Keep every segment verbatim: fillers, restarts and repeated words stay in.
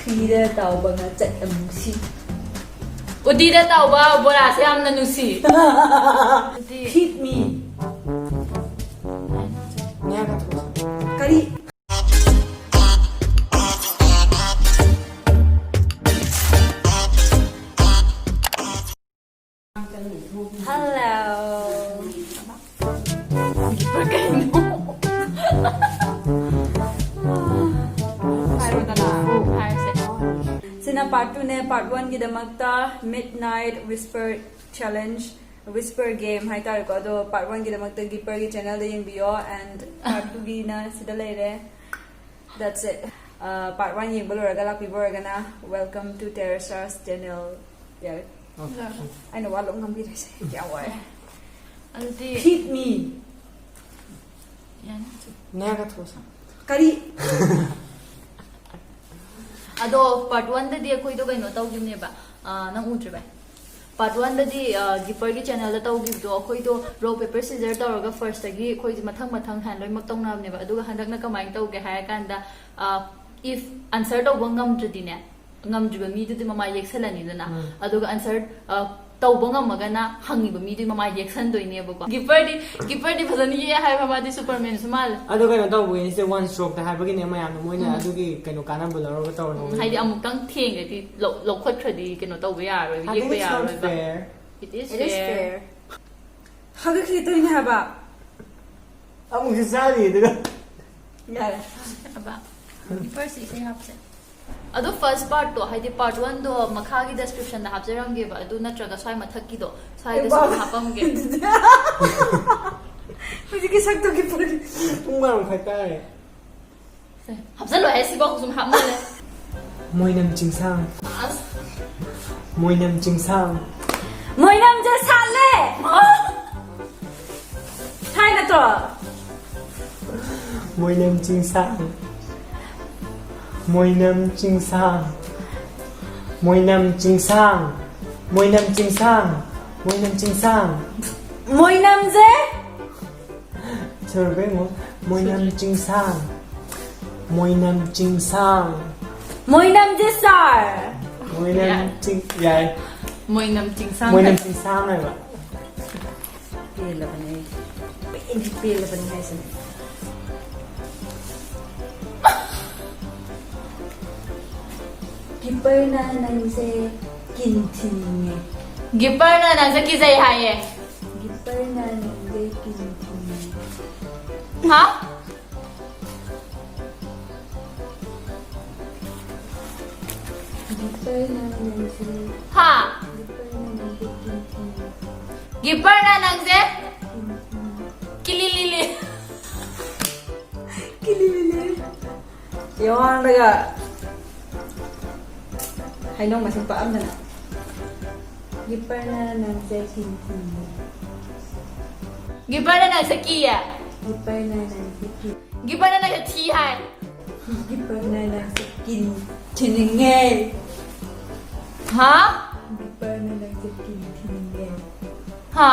ꯎꯇꯤꯗ ꯇꯥꯎꯕ ꯉꯥꯆꯠ ꯌꯥꯝ ꯅꯨꯡꯁꯤ꯫ ꯎꯇꯤꯗ ꯇꯥꯎꯕ ꯕꯣꯔꯥꯁꯦ ꯌꯥꯝꯅ ꯅꯨꯡꯁꯤ꯫ ꯑꯗꯨꯗꯤ Hit me. ꯀꯔꯤ? Hello. ꯀꯩꯅꯣ? ꯍꯥꯏꯔꯣꯗꯅ꯫ ꯍꯥꯏꯔꯁꯦ꯫ ꯁꯤꯅ part two ꯅꯦ꯫ Part one ꯒꯤꯗꯃꯛꯇ Midnight Whisper Challenge, Whisper Game ꯍꯥꯏꯇꯥꯔꯦꯀꯣ꯫ ꯑꯗꯣ part one ꯒꯤꯗꯃꯛꯇ ꯒꯤꯄꯔꯒꯤ channel ꯗ ꯌꯦꯡꯕꯤꯌꯣ, and part two ꯒꯤꯅ ꯁꯤꯗ ꯂꯩꯔꯦ꯫ That's it. ꯑ, part one ꯌꯦꯡꯕ ꯂꯣꯏꯔꯒ ꯂꯥꯛꯄꯤꯕ ꯑꯣꯏꯔꯒꯅ, welcome to Terrace Stars channel. ꯌꯥꯔꯦ꯫ ꯑꯩꯅ ꯋꯥ ꯂꯣꯏ ꯉꯥꯡꯕꯤꯔꯦꯁꯦ꯫ ꯌꯥꯝ ꯋꯥꯏ꯫ ꯑꯗꯨꯗꯤ Hit me. ꯌꯥꯅꯤ꯫ ꯅꯌꯥꯒ ꯊꯣꯛꯑꯣ꯫ ꯀꯔꯤ? ꯑꯗꯣ part one ꯗꯗꯤ ꯑꯩꯈꯣꯏꯗꯣ ꯀꯩꯅꯣ ꯇꯧꯈꯤꯕꯅꯦꯕ꯫ ꯑ, ꯅꯪ ꯎꯗ꯭ꯔꯤꯕ? Part one ꯗꯗꯤ, ꯑ, ꯒꯤꯄꯔꯒꯤ channel ꯗ ꯇꯧꯈꯤꯕꯗꯣ, ꯑꯩꯈꯣꯏꯗꯣ rock, paper, scissor ꯇꯧꯔꯒ first ꯇꯒꯤ ꯑꯩꯈꯣꯏꯁꯦ ꯃꯊꯪ ꯃꯊꯪ ꯍꯥꯏꯅ ꯂꯣꯏꯅꯃꯛ ꯇꯧꯅꯕꯅꯦꯕ꯫ ꯑꯗꯨꯒ ꯍꯟꯗꯛꯅ ꯀꯃꯥꯏꯅ ꯇꯧꯒꯦ ꯍꯥꯏꯔ ꯀꯥꯟꯗ, ꯑ, if answer ꯇꯧꯕ ꯉꯝꯗ꯭ꯔꯗꯤꯅꯦ, ꯉꯝꯗ꯭ꯔꯤꯕ ꯃꯤꯗꯨꯗꯤ ꯃꯃꯥꯏ ꯌꯦꯛꯁꯜꯂꯅꯤꯗꯅ꯫ ꯎꯝ꯫ ꯑꯗꯨꯒ answer, ꯑ, ꯇꯧꯕ ꯉꯝꯃꯒꯅ ꯍꯪꯉꯤꯕ ꯃꯤꯗꯨꯒꯤ ꯃꯃꯥꯏ ꯌꯦꯛꯁꯟꯗꯣꯏꯅꯦꯕꯀꯣ꯫ ꯒꯤꯄꯔꯗꯤ, ꯒꯤꯄꯔꯗꯤ ꯐꯖꯅ ꯌꯦꯛꯑꯦ ꯍꯥꯏꯕ, ꯃꯥꯗꯤ Superman ꯁꯨ ꯃꯥꯜꯂꯦ꯫ ꯑꯗꯣ ꯀꯩꯅꯣ ꯇꯧꯕꯒꯤꯅꯦ, ꯁꯤꯁꯦ one stroke ꯇ ꯍꯥꯏꯕꯒꯤꯅꯦ, ꯃꯌꯥꯝꯅ ꯃꯣꯏꯅ ꯎꯝ꯫ ꯑꯗꯨꯒꯤ ꯀꯩꯅꯣ ꯀꯥꯟꯅꯕ ꯂꯧꯔꯒ ꯇꯧꯔꯅꯤ꯫ ꯎꯝ, ꯍꯥꯏꯗꯤ ꯑꯃꯨꯛꯇꯪ ꯊꯦꯡꯒꯗꯤ ꯂꯧ-, ꯂꯧꯈꯠꯈ꯭ꯔꯗꯤ ꯀꯩꯅꯣ ꯇꯧꯕ ꯌꯥꯔꯣꯏꯕ, I think ꯌꯦꯛꯄ it's not ꯌꯥꯔꯣꯏꯕ꯫ Fair. It is It is fair. Fair. ꯍꯥꯒꯠꯈꯤꯗꯣꯏꯅꯦ ꯍꯥꯏꯕ꯫ ꯑꯃꯨꯛꯁꯨ ꯆꯥꯔꯤ ꯑꯗꯨꯒ꯫ ꯌꯥꯔꯦ꯫ ꯍꯥꯏꯕ꯫ First ꯏꯁꯩ ꯍꯥꯞꯁꯦ꯫ ꯑꯗꯣ first part ꯇꯣ, ꯍꯥꯏꯗꯤ part one ꯗꯣ ꯃꯈꯥꯒꯤ description ꯗ ꯍꯥꯞꯆꯔꯝꯒꯦꯕ, ꯑꯗꯨ ꯅꯠꯇ꯭ꯔꯒ ꯁ꯭ꯋꯥꯏ ꯃꯊꯛꯀꯤꯗꯣ, ꯁ꯭ꯋꯥꯏꯗꯁꯨ ꯑꯗꯨꯝ ꯍꯥꯞꯄꯝꯒꯦ꯫ ꯍꯧꯖꯤꯛꯀꯤ ꯁꯛꯇꯨꯒꯤ ꯄꯨꯔꯤ꯫ ꯄꯨꯡ ꯕꯥꯔꯣ ꯃꯈꯥꯏ ꯇꯥꯔꯦ꯫ ꯑꯦ, ꯍꯥꯞꯆꯜꯂꯣꯍꯦ, ꯁꯤꯐꯥꯎ ꯁꯨꯝ ꯍꯥꯞꯃꯜꯂꯦ꯫ ꯃꯣꯏꯅꯝ ꯆꯤꯡꯁꯥꯡ꯫ ꯑꯁ꯫ ꯃꯣꯏꯅꯝ ꯆꯤꯡꯁꯥꯡ꯫ ꯃꯣꯏꯅꯝꯁꯦ ꯁꯥꯠꯂꯦ! ꯊꯥꯏ ꯅꯠꯇ꯭ꯔꯣ? ꯃꯣꯏꯅꯝ ꯆꯤꯡꯁꯥꯡ꯫ ꯃꯣꯏꯅꯝ ꯆꯤꯡꯁꯥꯡ꯫ ꯃꯣꯏꯅꯝ ꯆꯤꯡꯁꯥꯡ꯫ ꯃꯣꯏꯅꯝ ꯆꯤꯡꯁꯥꯡ꯫ ꯃꯣꯏꯅꯝ ꯆꯤꯡꯁꯥꯡ꯫ ꯃꯣꯏꯅꯝꯁꯦ? ꯁꯣꯏꯔꯣꯏ ꯏꯕꯨꯡꯉꯣ꯫ ꯃꯣꯏꯅꯝ ꯆꯤꯡꯁꯥꯡ꯫ ꯃꯣꯏꯅꯝ ꯆꯤꯡꯁꯥꯡ꯫ ꯃꯣꯏꯅꯝꯁꯦ ꯁꯥꯔ꯫ ꯃꯣꯏꯅꯝ ꯌꯥꯏ꯫ ꯆꯤꯡ ꯌꯥꯏ꯫ ꯃꯣꯏꯅꯝ ꯆꯤꯡꯁꯥꯡ꯫ ꯃꯣꯏꯅꯝ ꯆꯤꯡꯁꯥꯡ ꯍꯥꯏꯕ꯫ ꯄꯦꯜꯂꯕꯅꯦ ꯑꯩ꯫ ꯄꯦꯟꯗꯤ ꯄꯦꯜꯂꯕꯅꯤ ꯍꯥꯏꯁꯤꯅꯦ꯫ ꯀꯤꯄꯔꯅ ꯅꯪꯁꯦ ꯀꯤꯟ ꯊꯤꯅꯤꯡꯉꯦ꯫ ꯒꯤꯄꯔꯅ ꯅꯪꯁꯦ ꯀꯤꯖꯩ ꯍꯥꯏꯌꯦ꯫ ꯀꯤꯄꯔꯅ ꯅꯪꯁꯦ ꯀꯤꯟ ꯊꯤꯅꯤꯡꯉꯦ꯫ ꯍꯥ? ꯀꯤꯄꯔꯅ ꯅꯪꯁꯦ ꯍꯥ? ꯀꯤꯄꯔꯅ ꯅꯪꯁꯦ ꯀꯤꯟ ꯊꯤꯅꯤꯡꯉꯦ꯫ ꯒꯤꯄꯔꯅ ꯅꯪꯁꯦ ꯀꯤꯟ ꯊꯤꯅꯤꯡꯉꯦ꯫ ꯀꯤꯂꯤꯂꯤꯂꯤ꯫ ꯀꯤꯂꯤꯂꯤꯂꯤ꯫ ꯌꯦꯡꯉꯣ ꯍꯥꯟꯅꯒ ꯍꯩꯅꯧ ꯃꯁꯤꯡ ꯄꯥꯛꯑꯝꯗꯅ꯫ ꯀꯤꯄꯔꯅ ꯅꯪꯁꯦ ꯀꯤꯟ ꯊꯤꯅꯤꯡꯉꯦ꯫ ꯒꯤꯄꯔꯅ ꯅꯪꯁꯦ ꯀꯤꯌꯦ꯫ ꯀꯤꯄꯔꯅ ꯅꯪꯁꯦ ꯀꯤꯟ ꯒꯤꯄꯔꯅ ꯅꯪꯁꯦ ꯊꯤ ꯍꯥꯏ꯫ ꯀꯤꯄꯔꯅ ꯅꯪꯁꯦ ꯀꯤꯟ ꯊꯤꯅꯤꯡꯉꯦ꯫ ꯍꯥ? ꯀꯤꯄꯔꯅ ꯅꯪꯁꯦ ꯀꯤꯟ ꯊꯤꯅꯤꯡꯉꯦ꯫ ꯍꯥ?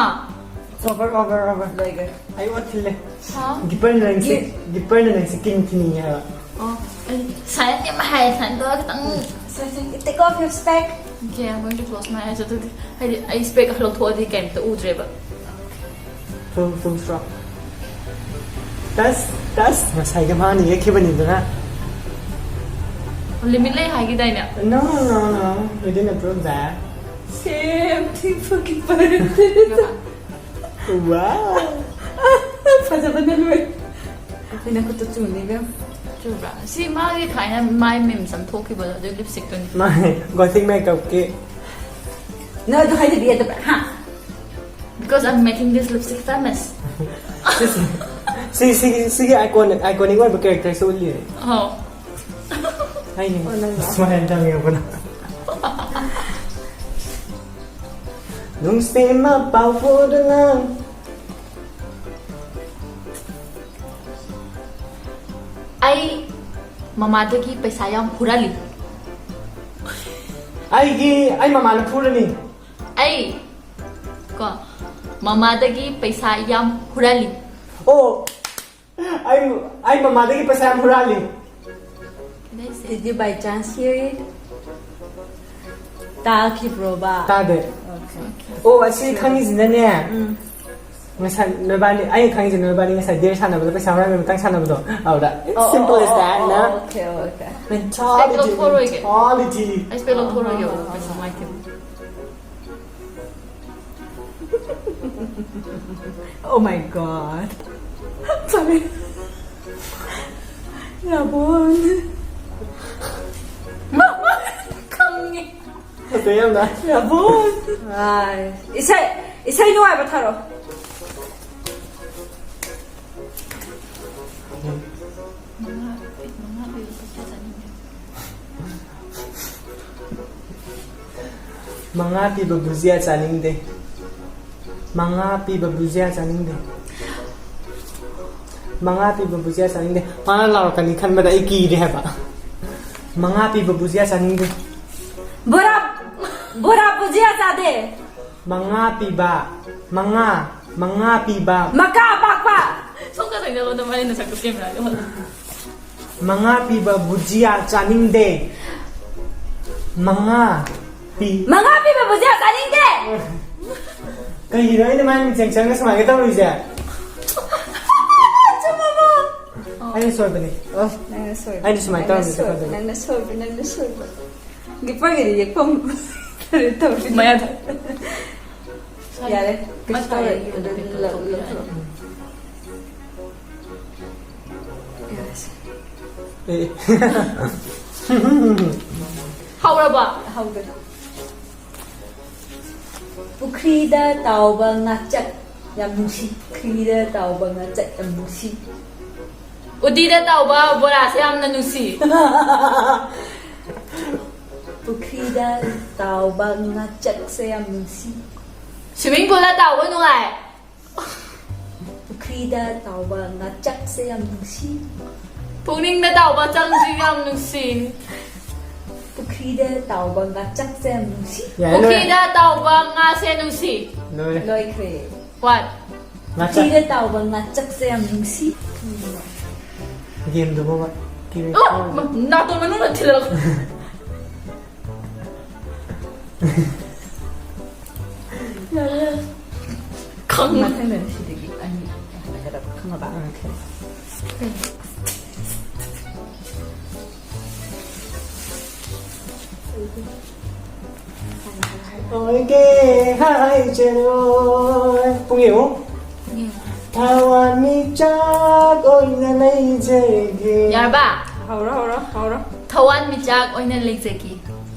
Over over over. ꯂꯣꯏꯈ꯭ꯔꯦ꯫ ꯑꯩ ꯑꯣꯠꯈꯤꯜꯂꯦ꯫ ꯍꯥ? ꯒꯤꯄꯔꯅ ꯅꯪꯁꯦ ꯒꯤꯄꯔꯅ ꯅꯪꯁꯦ ꯀꯤꯟ ꯊꯤꯅꯤꯡꯉꯦ ꯍꯥꯏꯕ꯫ ꯑꯣ, ꯑꯩ silent ꯌꯥꯝ ꯍꯥꯏꯌꯦ, silent ꯇꯧꯔꯒ ꯈꯤꯇꯪ Take off your spec. Okay, I'm going to close my eyes ꯑꯗꯨꯗꯤ꯫ ꯍꯥꯏꯗꯤ ꯑꯩ spec ꯂꯧꯊꯣꯛꯑꯗꯤ ꯀꯩꯝꯇ ꯎꯗ꯭ꯔꯦꯕ꯫ Full full stop꯫ Touch touch ꯉꯁꯥꯏꯒꯤ ꯃꯥꯅ ꯌꯦꯛꯈꯤꯕꯅꯤꯗꯅ꯫ Limit ꯂꯩ ꯍꯥꯏꯈꯤꯗꯥꯏꯅꯦ? No no no, we didn't approve that. Same thing for keeper. Wow. ꯐꯖꯕꯅ ꯂꯣꯏ꯫ ꯑꯩꯈꯣꯏꯅ ꯈꯨꯠꯇ ꯆꯨꯅꯤ ꯏꯕꯦꯝ꯫ ꯆꯨꯕ꯭ꯔꯥ? ꯁꯤ ꯃꯥꯒꯤ ꯊꯥꯏꯅ my memes ꯑꯃ ꯊꯣꯛꯈꯤꯕꯗꯣ ꯑꯗꯨꯏ lipstickꯇꯨꯅꯤ꯫ ꯃꯥꯅꯦ, ꯒꯣꯊꯤꯛ makeupꯀꯤ꯫ ꯅꯪ ꯑꯗꯨ ꯍꯥꯏꯗꯕꯤ ꯌꯥꯗꯕ꯭ꯔꯥ? ꯍꯥ? Because I'm making this lipstick famous. ꯁꯤ ꯁꯤꯒꯤ ꯁꯤꯒꯤ iconic iconic ꯑꯣꯏꯕ characterꯁꯦ ꯎꯠꯂꯤꯅꯦ꯫ ꯑꯧ꯫ ꯍꯥꯏꯅꯤ꯫ ꯑꯣ, ꯅꯪ ꯂꯥꯛꯑꯣ꯫ ꯁꯨꯃꯥꯏꯅ ꯇꯧꯔꯒ ꯅꯨꯡꯁꯤꯃ ꯄꯥꯎ ꯐꯥꯎꯗꯨꯅ꯫ ꯑꯩ ꯃꯃꯥꯗꯒꯤ ꯄꯩꯁꯥ ꯌꯥꯝ ꯍꯨꯔꯥꯜꯂꯤ꯫ ꯑꯩꯒꯤ ꯑꯩ ꯃꯃꯥꯅ ꯐꯨꯔꯅꯤ꯫ ꯑꯩ ꯀꯣ ꯃꯃꯥꯗꯒꯤ ꯄꯩꯁꯥ ꯌꯥꯝ ꯍꯨꯔꯥꯜꯂꯤ꯫ ꯑꯣ, ꯑꯩ ꯑꯩ ꯃꯃꯥꯗꯒꯤ ꯄꯩꯁꯥ ꯌꯥꯝ ꯍꯨꯔꯥꯜꯂꯤ꯫ ꯀꯩꯗꯩꯁꯦ? Did you by chance hear it? ꯇꯥꯈꯤꯕ꯭ꯔꯣꯕ? ꯇꯥꯗꯦ꯫ ꯑꯣ, ꯑꯁꯤ ꯈꯪꯉꯤꯁꯤꯅꯅꯦ꯫ ꯉꯁꯥꯏ ꯅꯣꯏꯕꯥꯅꯤ, ꯑꯩꯅ ꯈꯪꯉꯤꯁꯤ ꯅꯣꯏꯕꯥꯅꯤ ꯉꯁꯥꯏ ꯗꯦꯔ ꯁꯥꯟꯅꯕꯗꯣ, ꯄꯩꯁꯥ ꯍꯨꯔꯥꯟꯕꯒꯤ ꯃꯇꯥꯡ ꯁꯥꯟꯅꯕꯗꯣ, ꯑꯗꯨꯗ it's simple as that, ꯅ? Okay, okay. Mentality, ꯂꯧꯊꯣꯛꯑꯔꯣꯏꯒꯦ꯫ mentality. ꯑꯩ ꯁ꯭ꯄꯦꯜ ꯂꯧꯊꯣꯔꯛꯑꯒꯦ꯫ ꯑꯣ, ꯀꯩꯁꯨ ꯅꯨꯡꯉꯥꯏꯇꯦ꯫ Oh my god. Sorry. Ravan. ꯈꯪꯉꯦ꯫ ꯐꯖꯩ ꯌꯥꯝꯅ꯫ ꯔꯥꯕꯣꯟ꯫ ꯑꯥꯏ꯫ ꯏꯁꯩ, ꯏꯁꯩ ꯅꯨꯡꯉꯥꯏꯕ ꯊꯥꯔꯣ꯫ ꯃꯉꯥ ꯄꯤꯕ ꯕꯨꯖꯤꯌꯥ ꯆꯥꯅꯤꯡꯗꯦ꯫ ꯃꯉꯥ ꯄꯤꯕ ꯕꯨꯖꯤꯌꯥ ꯆꯥꯅꯤꯡꯗꯦ꯫ ꯃꯉꯥ ꯄꯤꯕ ꯕꯨꯖꯤꯌꯥ ꯆꯥꯅꯤꯡꯗꯦ꯫ ꯃꯥꯅ ꯂꯥꯎꯔꯛꯀꯅꯤ ꯈꯟꯕꯗ ꯑꯩ ꯀꯤꯔꯦ ꯍꯥꯏꯕ꯫ ꯃꯉꯥ ꯄꯤꯕ ꯕꯨꯖꯤꯌꯥ ꯆꯥꯅꯤꯡꯗꯦ꯫ ꯕꯣꯔꯥ, ꯕꯣꯔꯥ ꯕꯨꯖꯤꯌꯥ ꯆꯥꯗꯦ꯫ ꯃꯉꯥ ꯄꯤꯕ, ꯃꯉꯥ, ꯃꯉꯥ ꯄꯤꯕ꯫ ꯃꯀꯥ ꯑꯄꯥꯛꯄ꯫ ꯁꯣꯝꯗ ꯆꯪꯖꯕ ꯑꯗꯨꯝ ꯑꯩꯅ ꯁꯛꯄ ꯀꯦꯃꯦꯔꯥꯗ ꯎꯍꯜꯂꯣ꯫ ꯃꯉꯥ ꯄꯤꯕ ꯕꯨꯖꯤꯌꯥ ꯆꯥꯅꯤꯡꯗꯦ꯫ ꯃꯉꯥ ꯄꯤ꯫ ꯃꯉꯥ ꯄꯤꯕ ꯕꯨꯖꯤꯌꯥ ꯆꯥꯅꯤꯡꯗꯦ꯫ ꯀꯩꯒꯤꯅꯣ ꯑꯩꯅ ꯃꯥꯏ ꯃꯤꯡꯁꯦꯜ ꯆꯪꯉ ꯁꯨꯃꯥꯏꯅ ꯇꯧꯔꯤꯁꯦ? ꯆꯨꯝꯃꯕꯣ? ꯑꯩꯅ ꯁꯣꯏꯕꯅꯤ꯫ ꯑꯣ꯫ ꯅꯪꯅ ꯁꯣꯏꯕ꯫ ꯑꯩꯅ ꯁꯨꯃꯥꯏꯅ ꯇꯧꯔꯝꯃꯤꯁꯦ ꯁꯣꯏꯕ, ꯐꯖꯅ꯫ ꯅꯪꯅ ꯁꯣꯏꯕ, ꯅꯪꯅ ꯁꯣꯏꯕ꯫ ꯒꯤꯞꯄꯔꯒꯤꯗꯤ ꯌꯦꯛꯐꯝ ꯀꯩꯅꯣ ꯇꯧꯔꯤ꯫ ꯃꯌꯥꯗ꯫ ꯌꯥꯔꯦ, ꯀꯩꯁꯨ ꯃꯁꯥꯒꯤ ꯇꯧꯔꯣꯏ꯫ ꯑꯩꯒꯤ ꯑꯗꯨ ꯑꯣꯏꯅ ꯂꯧ-, ꯇꯧꯊꯣꯛꯄ ꯂꯧꯊꯣꯛꯑꯣ꯫ ꯌꯥꯔꯦꯁꯦ꯫ ꯑꯦ꯫ ꯍꯧꯔꯕ? ꯍꯧꯗꯣꯏ꯫ ꯄꯨꯈ꯭ꯔꯤꯗ ꯇꯥꯎꯕ ꯉꯥꯆꯛ ꯌꯥꯝ ꯅꯨꯡꯁꯤ꯫ ꯄꯨꯈ꯭ꯔꯤꯗ ꯇꯥꯎꯕ ꯉꯥꯆꯛ ꯌꯥꯝ ꯅꯨꯡꯁꯤ꯫ ꯎꯇꯤꯗ ꯇꯥꯎꯕ ꯕꯣꯔꯥꯁꯦ ꯌꯥꯝꯅ ꯅꯨꯡꯁꯤ꯫ ꯄꯨꯈ꯭ꯔꯤꯗ ꯇꯥꯎꯕ ꯉꯥꯆꯛꯁꯦ ꯌꯥꯝ ꯅꯨꯡꯁꯤ꯫ ꯁ꯭ꯋꯤꯃꯤꯡ ꯄꯨꯜꯗ ꯇꯥꯎꯕ ꯅꯨꯡꯉꯥꯏ꯫ ꯄꯨꯈ꯭ꯔꯤꯗ ꯇꯥꯎꯕ ꯉꯥꯆꯛꯁꯦ ꯌꯥꯝ ꯅꯨꯡꯁꯤ꯫ ꯄꯨꯛꯅꯤꯡꯗ ꯇꯥꯎꯕ ꯆꯪꯁꯤ ꯌꯥꯝ ꯅꯨꯡꯁꯤ꯫ ꯄꯨꯈ꯭ꯔꯤꯗ ꯇꯥꯎꯕ ꯉꯥꯆꯛꯁꯦ ꯌꯥꯝ ꯅꯨꯡꯁꯤ꯫ ꯌꯥꯔꯦ, ꯂꯣꯏꯔꯦ꯫ ꯄꯨꯈ꯭ꯔꯤꯗ ꯇꯥꯎꯕ ꯉꯥꯁꯦ ꯅꯨꯡꯁꯤ꯫ ꯂꯣꯏꯔꯦ꯫ ꯂꯣꯏꯈ꯭ꯔꯦ꯫ What? ꯉꯥꯆꯛ꯫ ꯄꯨꯈ꯭ꯔꯤꯗ ꯇꯥꯎꯕ ꯉꯥꯆꯛꯁꯦ ꯌꯥꯝ ꯅꯨꯡꯁꯤ꯫ ꯒꯦꯝꯗꯨꯕꯣꯕ꯫ ꯑꯣ, ꯃ-, ꯅꯥꯇꯣꯟ ꯃꯅꯨꯡꯗ ꯊꯤꯜꯂꯛ꯫ ꯌꯥꯔꯦ, ꯌꯥꯔꯦ꯫ ꯈꯪꯉꯦ꯫ ꯃꯊꯪꯗꯗꯤ ꯁꯤꯗꯒꯤ ꯑꯅꯤ ꯍꯜꯂꯛꯀꯗꯕ, ꯈꯪꯉꯕ? ꯑꯣꯀꯦ꯫ ꯑꯣꯏꯒꯦ ꯍꯥꯏꯖꯔꯣꯏ꯫ ꯄꯨꯡ ꯌꯦꯡꯉꯨ꯫ ꯊꯋꯥꯟꯃꯤꯆꯥꯛ ꯑꯣꯏꯅ ꯂꯩꯖꯒꯦ꯫ ꯌꯥꯔꯕ? ꯍꯧꯔꯣ, ꯍꯧꯔꯣ, ꯍꯧꯔꯣ꯫ ꯊꯋꯥꯟꯃꯤꯆꯥꯛ ꯑꯣꯏꯅ ꯂꯩꯖꯒꯦ꯫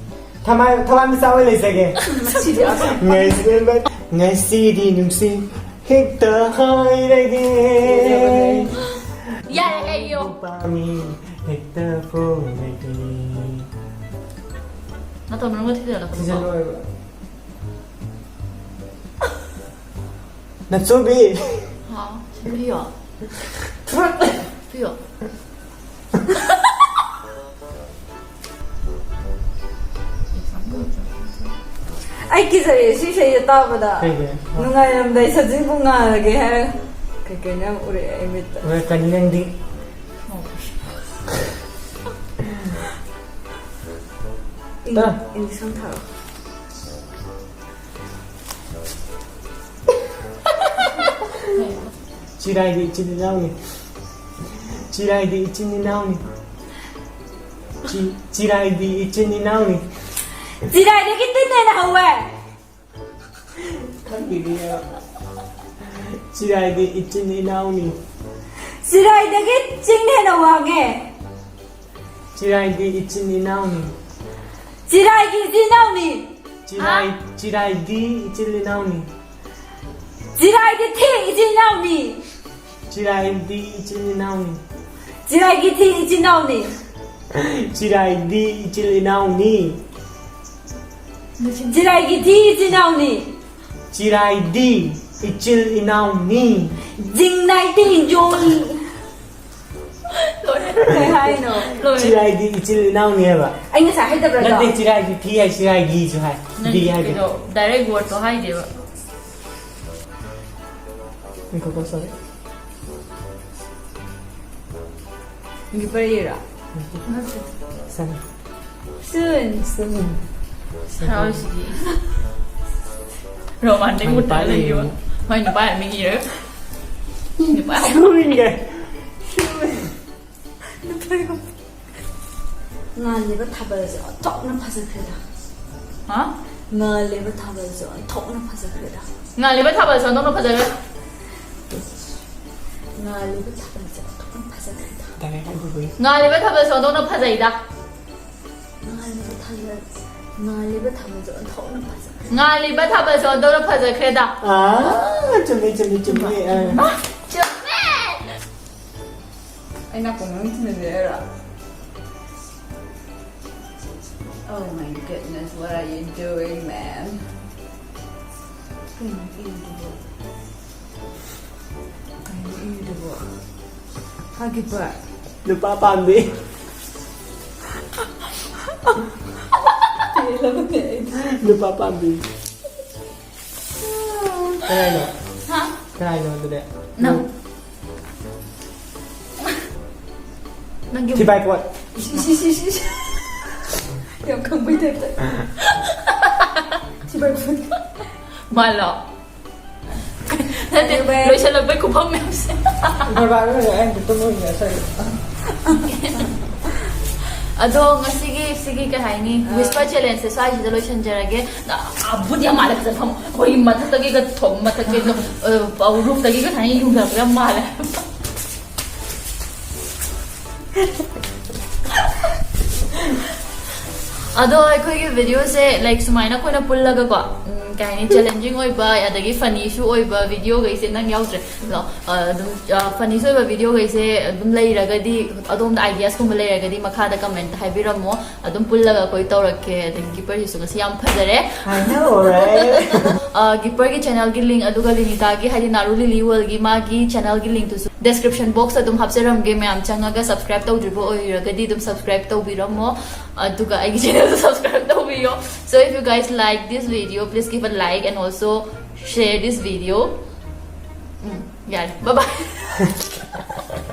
ꯊꯃꯥꯏ-, ꯊꯋꯥꯟꯃꯤꯆꯥꯛ ꯑꯣꯏꯅ ꯂꯩꯖꯒꯦ꯫ ꯉꯁꯤꯗꯤ ꯑꯁ-, ꯉꯁꯤꯗꯤ ꯅꯨꯡꯁꯤ ꯍꯦꯛꯇ ꯍꯥꯏꯔꯒꯦ꯫ ꯌꯥꯔꯦ, ꯑꯩ ꯌꯣ꯫ ꯄꯥꯝꯃꯤ ꯍꯦꯛꯇ ꯐꯣꯡꯂꯒꯦ꯫ ꯅꯥꯇꯣꯟ ꯃꯅꯨꯡꯗ ꯊꯤꯖꯤꯜꯂꯛꯀꯅꯨꯀꯣ꯫ ꯊꯤꯖꯤꯜꯂꯣꯏꯕ꯫ ꯅꯆꯨꯕꯤ꯫ ꯍꯥꯎ, ꯁꯤ ꯄꯤꯌꯣ꯫ ꯄꯤꯌꯣ꯫ ꯑꯩ ꯀꯤꯖꯔꯦ ꯁꯤ ꯏꯁꯩꯁꯦ ꯇꯥꯕꯗ꯫ ꯀꯩꯒꯤ? ꯅꯨꯡꯉꯥꯏꯔꯝꯗꯥꯏ ꯁꯖꯤꯡꯕꯨ ꯉꯥꯔꯒꯦ ꯍꯥꯏꯔꯒ ꯀꯩ ꯀꯩꯅꯣ ꯌꯥꯝ ꯎꯔꯛꯑꯦ ꯑꯩ ꯃꯤꯠꯇ꯫ ꯎꯔꯛꯀꯅꯤ ꯅꯪꯗꯤ꯫ ꯏꯪ-, ꯇꯥ꯫ ꯏꯪꯂꯤꯁ ꯑꯃ ꯊꯥꯔꯛꯑꯣ꯫ ꯆꯤꯔꯥꯏꯗꯤ ꯏꯆꯤꯟ ꯏꯅꯥꯎꯅꯤ꯫ ꯆꯤꯔꯥꯏꯗꯤ ꯏꯆꯤꯟ ꯏꯅꯥꯎꯅꯤ꯫ ꯆꯤ-, ꯆꯤꯔꯥꯏꯗꯤ ꯏꯆꯤꯟ ꯏꯅꯥꯎꯅꯤ꯫ ꯆꯤꯔꯥꯏꯗꯒꯤ ꯇꯤꯟ ꯍꯦꯟꯅ ꯍꯧꯋꯦ꯫ ꯈꯪꯗꯦꯅꯦ꯫ ꯆꯤꯔꯥꯏꯗꯤ ꯏꯆꯤꯟ ꯏꯅꯥꯎꯅꯤ꯫ ꯆꯤꯔꯥꯏꯗꯒꯤ ꯆꯤꯡ ꯍꯦꯟꯅ ꯋꯥꯡꯉꯦ꯫ ꯆꯤꯔꯥꯏꯗꯤ ꯏꯆꯤꯟ ꯏꯅꯥꯎꯅꯤ꯫ ꯆꯤꯔꯥꯏꯒꯤ ꯏꯆꯤꯟ ꯏꯅꯥꯎꯅꯤ꯫ ꯆꯤꯔꯥꯏ-, ꯍꯥ? ꯆꯤꯔꯥꯏꯗꯤ ꯏꯆꯤꯟ ꯏꯅꯥꯎꯅꯤ꯫ ꯆꯤꯔꯥꯏꯗꯤ ꯊꯤ ꯏꯆꯤꯟ ꯏꯅꯥꯎꯅꯤ꯫ ꯆꯤꯔꯥꯏꯗꯤ ꯏꯆꯤꯟ ꯏꯅꯥꯎꯅꯤ꯫ ꯆꯤꯔꯥꯏꯒꯤ ꯊꯤ ꯏꯆꯤꯟ ꯏꯅꯥꯎꯅꯤ꯫ ꯆꯤꯔꯥꯏꯗꯤ ꯏꯆꯤꯜ ꯏꯅꯥꯎꯅꯤ꯫ ꯆꯤꯔꯥꯏꯒꯤ ꯊꯤ ꯏꯆꯤꯟ ꯏꯅꯥꯎꯅꯤ꯫ ꯆꯤꯔꯥꯏꯗꯤ ꯏꯆꯤꯜ ꯏꯅꯥꯎꯅꯤ꯫ ꯖꯤꯡꯅꯥꯏ ꯇꯤꯡꯖꯣꯏ꯫ ꯂꯣꯏꯔꯦ꯫ ꯀꯩ ꯍꯥꯏꯅꯣ? ꯂꯣꯏꯔꯦ꯫ ꯆꯤꯔꯥꯏꯗꯤ ꯏꯆꯤꯜ ꯏꯅꯥꯎꯅꯤ ꯍꯥꯏꯕ꯫ ꯑꯩ ꯉꯁꯥꯏ ꯍꯥꯏꯗꯕ꯭ꯔꯥ ꯑꯗꯣ? ꯅꯠꯇꯦ, ꯆꯤꯔꯥꯏꯗꯤ ꯊꯤ ꯍꯥꯏ, ꯆꯤꯔꯥꯏꯗꯤꯁꯨ ꯍꯥꯏ꯫ ꯅꯪ ꯗꯤ ꯍꯥꯏꯗꯦ꯫ ꯀꯩꯅꯣ, direct wordꯇꯣ ꯍꯥꯏꯗꯦꯕ꯫ ꯉꯥꯏꯈꯣꯀꯣ, sorry꯫ ꯅꯪꯒꯤ ꯄꯔꯤꯔꯥ? ꯁꯟ ꯁꯨꯟ ꯁꯟ ꯍꯔꯥꯎꯔꯤꯁꯤꯗꯤ꯫ ꯔꯣꯃꯥꯟꯗꯩ ꯃꯥꯏ ꯃꯨꯠꯇꯅ ꯅꯨꯄꯥ ꯂꯩꯔꯤꯕ꯫ ꯌꯦꯡꯉꯤ꯫ ꯃꯥꯏ ꯅꯨꯄꯥ ꯃꯤꯡ ꯏꯔꯒ꯫ ꯅꯨꯄꯥ꯫ ꯁꯨꯟꯒꯦ ꯉꯥꯜꯂꯤꯕ ꯊꯥꯕꯜꯁꯦ ꯑꯣꯟꯊꯣꯛꯅ ꯐꯖꯈ꯭ꯔꯦꯗ꯫ ꯍꯥ? ꯉꯥꯜꯂꯤꯕ ꯊꯥꯕꯜꯁꯦ ꯑꯣꯟꯊꯣꯛꯅ ꯐꯖꯈ꯭ꯔꯦꯗ꯫ ꯉꯥꯜꯂꯤꯕ ꯊꯥꯕꯜꯁꯦ ꯑꯣꯟꯊꯣꯛꯅ ꯐꯖꯈ꯭ꯔꯦ꯫ ꯉꯥꯜꯂꯤꯕ ꯊꯥꯕꯜꯁꯦ ꯑꯣꯟꯊꯣꯛꯅ ꯐꯖꯈ꯭ꯔꯦꯗ꯫ ꯇꯥꯔꯦ ꯍꯥꯏꯕꯕꯨ ꯉꯥꯜꯂꯤꯕ ꯊꯥꯕꯜꯁꯦ ꯑꯣꯟꯊꯣꯛꯅ ꯐꯖꯩꯗ꯫ ꯉꯥꯜꯂꯤꯕ ꯊꯥꯕꯜ ꯉꯥꯜꯂꯤꯕ ꯊꯥꯕꯜꯁꯦ ꯑꯣꯟꯊꯣꯛꯅ ꯐꯖꯈ꯭ꯔꯦ꯫ ꯉꯥꯜꯂꯤꯕ ꯊꯥꯕꯜꯁꯦ ꯑꯣꯟꯊꯣꯛꯅ ꯐꯖꯈ꯭ꯔꯦꯗ꯫ ꯑꯥ ꯆꯨꯝꯃꯦ ꯆꯨꯝꯃꯦ ꯆꯨꯝꯃꯦ ꯑꯥ. ꯆꯨꯝꯃꯦ! ꯑꯩ ꯅꯥꯀꯣꯡ ꯃꯅꯨꯡ ꯊꯤꯟꯖꯤꯟꯕꯤꯔ ꯍꯥꯏꯔꯣ? Oh my goodness, what are you doing, man? ꯀꯩꯅꯣ ꯏꯔꯤꯗꯨꯕꯣ? ꯀꯩꯅꯣ ꯏꯔꯤꯗꯨꯕꯣ? ꯐꯥꯒꯤꯕ? ꯅꯨꯄꯥ ꯄꯥꯝꯗꯦ. ꯄꯦꯜꯂꯕꯅꯦ ꯑꯩ꯫ ꯅꯨꯄꯥ ꯄꯥꯝꯗꯦ. ꯀꯅꯥꯅꯣ? ꯍꯥ? ꯀꯅꯥꯅꯣ ꯑꯗꯨꯗꯤ? ꯅꯪ. ꯅꯪꯒꯤ ꯊꯤꯕꯥꯏ ꯄꯣꯠ. ꯏꯁ, ꯏꯁ, ꯏꯁ, ꯏꯁ, ꯏꯁ. ꯌꯥꯝ ꯈꯪꯕꯩ ꯇꯥꯏꯞꯇ. ꯊꯤꯕꯥꯏ ꯄꯣꯠ. ꯃꯥꯜꯂꯣ? ꯅꯠꯇꯦ, ꯂꯣꯏꯁꯤꯜꯂꯛꯄꯩ ꯈꯨꯐꯝ ꯃꯌꯥꯝꯁꯦ. ꯕꯕꯥꯒ ꯑꯩ ꯑꯝꯇ ꯇꯨꯝꯃꯣꯏꯅꯦ ꯁ꯭ꯋꯥꯏꯗ. ꯑꯗꯣ ꯉꯁꯤꯒꯤ ꯁꯤꯒꯤ ꯀꯩ ꯍꯥꯏꯅꯤ, ꯋꯤꯁꯄꯔ ꯆꯦꯂꯦꯟꯖꯁꯦ ꯁ꯭ꯋꯥꯏꯁꯤꯗ ꯂꯣꯏꯁꯤꯟꯖꯔꯒꯦ꯫ ꯑ, ꯕꯨꯠ ꯌꯥꯝ ꯃꯥꯜꯂꯦ, ꯐꯖꯅ ꯐꯝꯃꯣ. ꯑꯩꯈꯣꯏꯒꯤ ꯃꯊꯛꯇꯒꯤꯒ ꯊꯣꯛ-, ꯃꯊꯛꯀꯤ, ꯑ, ꯔꯨꯐꯇꯒꯤꯒ ꯁꯨꯃꯥꯏꯅ ꯌꯨꯡꯊꯔꯛꯄ ꯌꯥꯝ ꯃꯥꯜꯂꯦ. ꯑꯗꯣ ꯑꯩꯈꯣꯏꯒꯤ ꯚꯤꯗꯤꯑꯣꯁꯦ, ꯂꯥꯏꯛ, ꯁꯨꯃꯥꯏꯅ ꯑꯩꯈꯣꯏꯅ ꯄꯨꯜꯂꯒꯀꯣ, ꯎꯝ, ꯀꯩ ꯍꯥꯏꯅꯤ, ꯆꯦꯂꯦꯟꯖꯤꯡ ꯑꯣꯏꯕ ꯑꯗꯒꯤ ꯐꯅꯤꯁꯨ ꯑꯣꯏꯕ ꯚꯤꯗꯤꯑꯣꯈꯩꯁꯦ ꯅꯪ ꯌꯥꯎꯗ꯭ꯔꯦ, ꯑꯗꯣ, ꯑ, ꯑꯗꯨꯝ, ꯑ, ꯐꯅꯤꯁꯨ ꯑꯣꯏꯕ ꯚꯤꯗꯤꯑꯣꯈꯩꯁꯦ ꯑꯗꯨꯝ ꯂꯩꯔꯒꯗꯤ ꯑꯗꯣꯝꯗ ꯑꯥꯏꯗꯤꯌꯥꯁꯀꯨꯝꯕ ꯂꯩꯔꯒꯗꯤ ꯃꯈꯥꯗ ꯀꯃꯦꯟꯇ ꯍꯥꯏꯕꯤꯔꯝꯃꯣ꯫ ꯑꯗꯨꯝ ꯄꯨꯜꯂꯒ ꯑꯩꯈꯣꯏ ꯇꯧꯔꯛꯀꯦ꯫ ꯑꯗꯒꯤ ꯒꯤꯄꯔꯁꯤꯁꯨ ꯉꯁꯤ ꯌꯥꯝ ꯐꯖꯔꯦ꯫ I know, right? ꯑ, ꯒꯤꯄꯔꯒꯤ ꯆꯦꯅꯦꯜꯒꯤ ꯂꯤꯡ ꯑꯗꯨꯒ ꯂꯤꯅꯤꯇꯥꯒꯤ, ꯍꯥꯏꯗꯤ ꯅꯥꯔꯨ ꯂꯤꯂꯤ ꯋꯥꯔꯜꯒꯤ ꯃꯥꯒꯤ ꯆꯦꯅꯦꯜꯒꯤ ꯂꯤꯡꯇꯨꯁꯨ ꯗꯦꯁꯀ꯭ꯔꯤꯞꯁꯟ ꯕꯣꯛꯁꯇ ꯑꯗꯨꯝ ꯍꯥꯞꯆꯔꯝꯒꯦ꯫ ꯃꯌꯥꯝ ꯆꯪꯉꯒ ꯁꯕꯁꯀ꯭ꯔꯥꯏꯕ ꯇꯧꯗ꯭ꯔꯤꯕ ꯑꯣꯏꯔꯒꯗꯤ ꯑꯗꯨꯝ ꯁꯕꯁꯀ꯭ꯔꯥꯏꯕ ꯇꯧꯕꯤꯔꯝꯃꯣ, ꯑꯗꯨꯒ ꯑꯩꯒꯤ ꯆꯦꯅꯦꯜꯗꯣ ꯁꯕꯁꯀ꯭ꯔꯥꯏꯕ ꯇꯧꯕꯤꯌꯣ. So if you guys like this video, please give a like and also share this video. ꯎꯝ, ꯌꯥꯔꯦ, bye bye.